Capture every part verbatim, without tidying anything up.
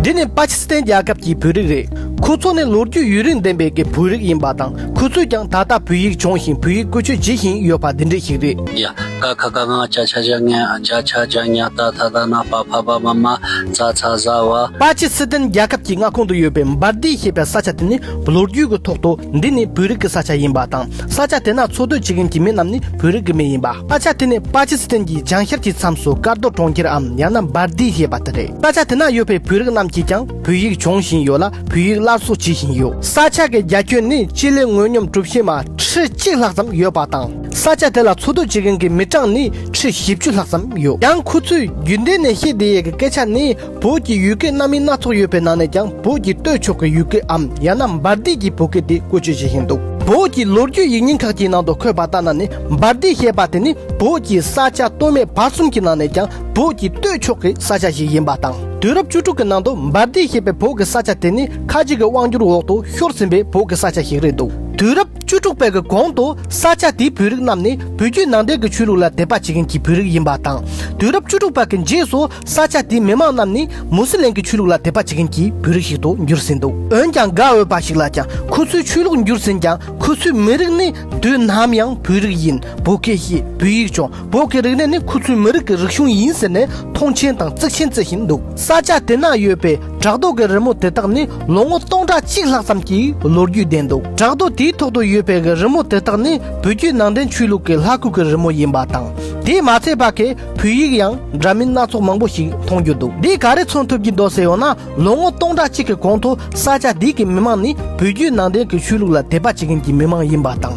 དེ་ནི་པ་ཅི་སི་ཐན་རྒྱལ་ཁབ་ཀྱི་བོད་རིགས་རེད། ཁོ་ཚོ་ནི་ལོ་རྒྱུས་ཡུན་རིང་ལྡན་པའི་གི་བོད་རིགས་ཡིན་པ་དང་། ཁོ་ཚོས་ཀྱང་ད་ལྟ་བོད་ཡིག་སྦྱོང་བཞིན་བོད་ཡིག་བཀོལ་སྤྱོད་བྱེད་བཞིན་ཡོད་པ་འདི་འདྲ་ཞིག་རེད། ཡ། ཀ་ཁ་ག་ང་ཅ་ཆ་ཇ་ཉ་ཅ་ཆ་ཇ་ཉ་ཏ་ཐ་ད་ན་པ་ཕ་བ་མ་མ་ཙ་ཚ་ཟ་བ། པ་ཅི་སི་ཐན་རྒྱལ་ཁབ་ཀྱི་མངའ་ཁོངས་དུ་ཡོད་པའི་འབར་དི་ཞེས་པའི་ས་ཆ་དེ་ནི་ལོ་རྒྱུས་ཀྱི་ཐོག་ཏུ་འདི་ནི་བོད་རིགས་ཀྱི་ས་ཆ་ཡིན་པ་དང་། ས་ཆ་དེ་ན་འཚོ་སྡོད་བྱེད་མཁན་གྱི་མི་རྣམས་ནི་བོད་རིགས་ཀྱི་མི་ཡིན་པ། ས་ཆ་དེ་ནི་པ་ཅི་སི་ཐན་གྱི་བྱང་ཤར་གྱི་མཚམས་སུ་ཀར་རྡོ་གྲོང་ཁྱེར་འམ་ཡང་ན་འབར་དི་ཞེས་པ་དེ་རེད། ས་ཆ་དེ་ན་ཡོད་པའི་བོད་རིགས་རྣམས་ཀྱིས་ཀྱང་བོད་ཡིག་སྦྱོང་བཞིན་ཡོད་ལ། བོད་ཡིག་སླར་གསོ་བྱེད་བཞིན་ཡོད། ས་ཆ་གི་རྒྱ་ཁྱོན་ནི་སྤྱི་ལེ་ངོས་སྙོམས་གྲུ་བཞི་མ་ཁྲི་གཅིག་ལྷག་ཙམ་ཡོད་པ་དང་། ས་ཆ་དེ་ལ་འཚོ་སྡོད་བྱེད་མཁན་གྱི་མི་གྲངས་ནི་ཁྲི་བཞི་བཅུ་ལྷག་ཙམ་ཡོད། ཡང་ཁོ་ཚོས་རྒྱུན་ལྡན་ནས་བཤད་བསྡད་ཡས་ཀྱི་སྐད་ཆ་ནི། བོད་ཀྱི་ཡུལ་སྐད་སྣ་མིན་སྣ་ཚོགས་ཡོད་པའི་ནང་ནས་ཀྱང་བོད་ཀྱི་སྟོད་ཕྱོགས་ཀྱི་ཡུལ་སྐད་འམ་ཡང་ན་འབར་དི་གི་བོད་སྐད་དེ་བཀོལ་སྤྱོད་བྱེད་བཞིན་འདུག། བོད་ཀྱི་ལོ་རྒྱུས་ཡིག་རྙིང་ཁག་གི་ནང་དུ་འཁོད་པ་ལྟར་ན་ནི། འབར་དི་ཞེས་པ་དེ་ནི་བོད་ཀྱི་ས་ཆ་སྟོད་སྨད་བར་གསུམ་གྱི་ནང་ནས་ཀྱང་བོད་ཀྱི་སྟོད་ཕྱོགས་ཀྱི་ས་ཆ་ཞིག་ཡིན་པ་དང་། དུས་རབས་བཅུ་དྲུག་གི་ནང་དུ་འབར་དི་ཞེས་པའི་བོད་ཀྱི་ས་ཆ་དེ་ནི་ཁ་ཆེ་གི་དབང་སྒྱུར་འོག་ཏུ་ཤོར་ཟིན་པའི་བོད་ཀྱི་ས་ཆ་ཞིག་རེད་འདུག། དུས་རབས་བཅུ་དྲུག་པའི་གི་གོང་དུ་ས་ཆ་དེའི་བོད་རིགས་རྣམས་ནི་བོད་བརྒྱུད་ནང་བསྟན་གྱི་ཆོས་ལུགས་ལ་དད་པ་བྱེད་མཁན་གྱི་བོད་རིགས་ཡིན་པ་དང་། དུས་རབས་བཅུ་དྲུག་པ་གི་རྗེས་སུ་ས་ཆ་དེའི་མི་མང་རྣམས་ནི་མུ་སི་ལིན་གྱི་ཆོས་ལུགས་ལ་དད་པ་བྱེད་མཁན་གྱི་བོད་རིགས་ཤིག་ཏུ་འགྱུར་ཟིན་འདུག། འོན་ཀྱང་དགའ་འོས་པ་ཞིག་ལ་ཀྱང་ཁོ་ཚོའི་ཆོས་ལུགས་འགྱུར་ཟིན་ཀྱང་ཁོ་ཚོའི་མི་རིགས་ནི་དུས་ནམ་ཡང་བོད་རིགས་ཡིན། བོད་སྐད་བཤད། བོད་ཡིག་སྦྱོང་། བོད་ཀྱི་རིག་གནས་ནི་ཁོ་ཚོའི་མི་རིགས་ཀྱི་རིག་གཞུང་ཡིན་ཟེར་ནས་མཐོང་ཆེན་དང་གཙིགས་ཆེན་བརྩི་བཞིན་འདུག། ས་ཆ་དེ་ན་ཡོད་པའི་བྲག་རྡོ་གི་རི་མོ་དེ་དག་ནི་ལོ་ངོ་སྟོང་ཕྲག་གཅིག་ལྷག་ཙམ་གྱི་ལོ་རྒྱུས་ལྡན་འདུག། བྲག་རྡོ་དེའི་ཐོག་ཏུ་ཡོད་པའི་རི་མོ་དེ་དག་ནི་བོད་བརྒྱུད་ནང་བསྟན་ཆོས་ལུགས་ཀྱི་ལྷ་སྐུ་གི་རི་མོ་ཡིན་པ་དང་། དེས་མ་ཚད་པ་གི་བོད་ཡིག་ཡང་འདྲ་མིན་སྣ་ཚོགས་མང་པོ་ཞིག་མཐོང་རྒྱུ་འདུག། འདིས་ག་རེ་མཚོན་ཐུབ་ཀྱི་འདུག་ཟེར་ཡོང་ན། ལོ་ངོ་སྟོང་ཕྲག་གཅིག་གི་གོང་དུ་ས་ཆ་འདི་གི་མི་མང་ནི་བོད་བརྒྱུད་ནང་བསྟན་གྱི་ཆོས་ལུགས་ལ་དད་པ་བྱེད་མཁན་གྱི་མི་མང་ཡིན་པ་དང་།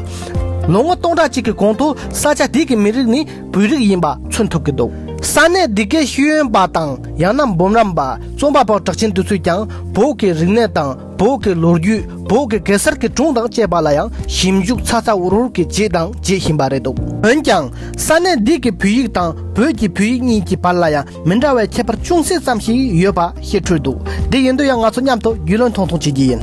ལོ་ངོ་སྟོང་ཕྲག་གཅིག་གི་གོང་དུ་ས་ཆ་འདི་གི་མི་རིགས་ནི་བོད་རིགས་ཡིན་པ་མཚོན་ཐུབ་ཀྱི་འདུག། ས་གནས་འདི་གའི་ཤེས་ཡོན་པ་དང་ཡང་ན་འབུམ་རམས་པ། རྩོམ་པ་པོ་གྲགས་ཅན་དེ་ཚོས་ཀྱང་བོད་ཀྱི་རིག་གནས་དང་། བོད་ཀྱི་ལོ་རྒྱུས། བོད་ཀྱི་གེ་སར་གྱི་སྒྲུང་དང་བཅས་པ་ལ་ཡང་ཞིབ་འཇུག་ཚ་ཚ་འུར་འུར་གྱིས་བྱས་དང་བྱེད་བཞིན་པ་རེད་འདུག། འོན་ཀྱང་ས་གནས་འདི་གི་བོད་ཡིག་དང་བོད་ཀྱི་བོད་ཡིག་གཉིས་ཀྱི་བར་ལ་ཡང་མི་འདྲ་བའི་ཁྱད་པར་ཅུང་ཟད་ཙམ་ཞིག་ཡོད་པ་ཤེས་འཕྲོད་འདུག། དེ་ཡིན་དུས་ཡང་ང་ཚོ་མཉམ་དུ་རྒྱུས་ལོན་ཐུང་ཐུང་བྱེད་ཀྱི་ཡིན།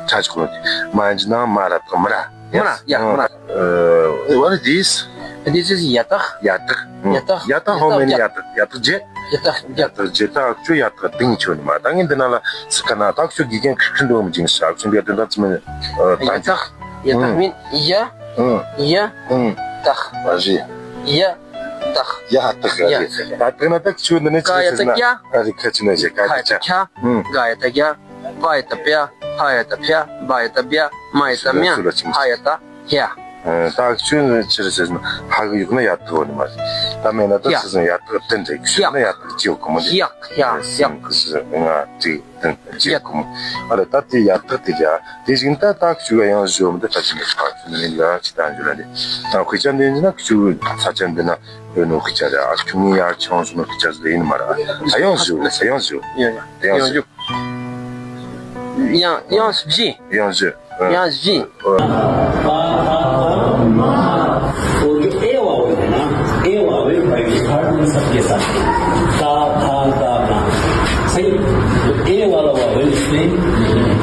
ཁྲ་ཆུ་ཁོ་མ་ཡིན་ན་མ་ར་དང་མ་ར། མ་ར། Yeah, མ་ར། Uh, what is this? This is ཡ་ཏག། ཡ་ཏག། ཡ་ཏག། ཡ་ཏག། How many ཡ་ཏག། ཡ་ཏག་བརྒྱད། ཡ་ཏག་བརྒྱད། ཡ་ཏག་བརྒྱད། ད་ཁྱོད་ཡ་ཏག་དེང་ཆོད་ནི་མ། ད་ངས་འདི་ན་ལ་སི་ཁ་ན་ད་ཁྱོད་དགེ་རྒན་ཁྲིད་ཁྲིད་འགྲོ་མི་ཅིང་ཤག་ཁྱོད་འདི་དོན་དག་ཙམ་མིན། ཡ་ཏག། ཡ་ཏག་མིན་ཡ། ཡ། ཏག། ཡ་ཏག། ཡ་ཏག། ཡ་ཏག་ན་ད་ཁྱོད་འདི་ནས་ཅི་ཟེར་ན། ཨ་རི་ཁ་ཅི་ན་ཞེ་ཁ་ཅི་ཆ། ག་ཡ་ཏག་ག། བ་ཡ་ཏ་བྱ། བ་ཡ་ཏ་བྱ། བ་ཡ་ཏ་བྱ། མ་ཡ་ཏ་མྱ། ཧ་ཡ་ཏ་ཧྱ། ད་ཁྱོད་ཆི་རེད་ཟེར་ན་ཧ་གི་ཡོད་ན་ཡ་ཏག་ཡོད་ནི་མ་རེད། ད་མེད་ན་ད་ཧྱ། ཟེར་ན་ཡ་ཏག་བསྟན་རེད། ཁྱོད་ན་ཡ་ཏག་ཅི་ཡོད་གོ་མོ་རེད། ཧྱག་ཧྱག་ཧྱག། ཟེར་ང་དྲིས་བསྟན་ཅི་ཡོད་གོ་མོ། ཨ་རེད། ད་དེ་ཡ་ཏག་དེ་རེད། དེ་བཞིན་ད་ད་ཁྱོད་ཡང་བཟོ་མི་ད་ད་ཅི་མེད་པ་ཁྱོད་ནི་ཡ་ཅི་ད་འཇུ་ལ་རེད། ད་དཔེ་ཆ་འདི་ན་ཁྱོད་ས་ཆ་འདི་ན་ཡོད་ནོ་དཔེ་ཆ་རེད། ཨ་ཁྱོད་ངའི་ཡར་ཆང་བཟོ་ནོ་དཔེ་ཆ་ཟེར་ཡིན་མ་རེད། ད་ཡང་བཟོ། ད་ཡང་བཟོ། ཡང་བཟོ། ཡང་ཡང་བཞི། ཡང་བཞི། ཡང་བཞི། और जो ए वावल है ना, ए वावल बाय डिफॉल्ट में सबके साथ है। का, खा, गा, गा। सही? तो ए वाला वावल इसमें,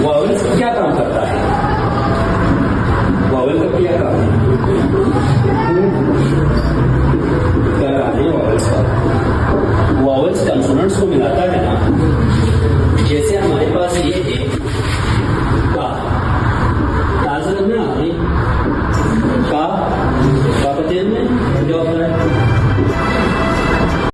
वावल क्या काम करता है? वावल का क्या काम है? क्या काम है वावल्स का? वावल्स कॉन्सोनेंट्स को मिलाता है।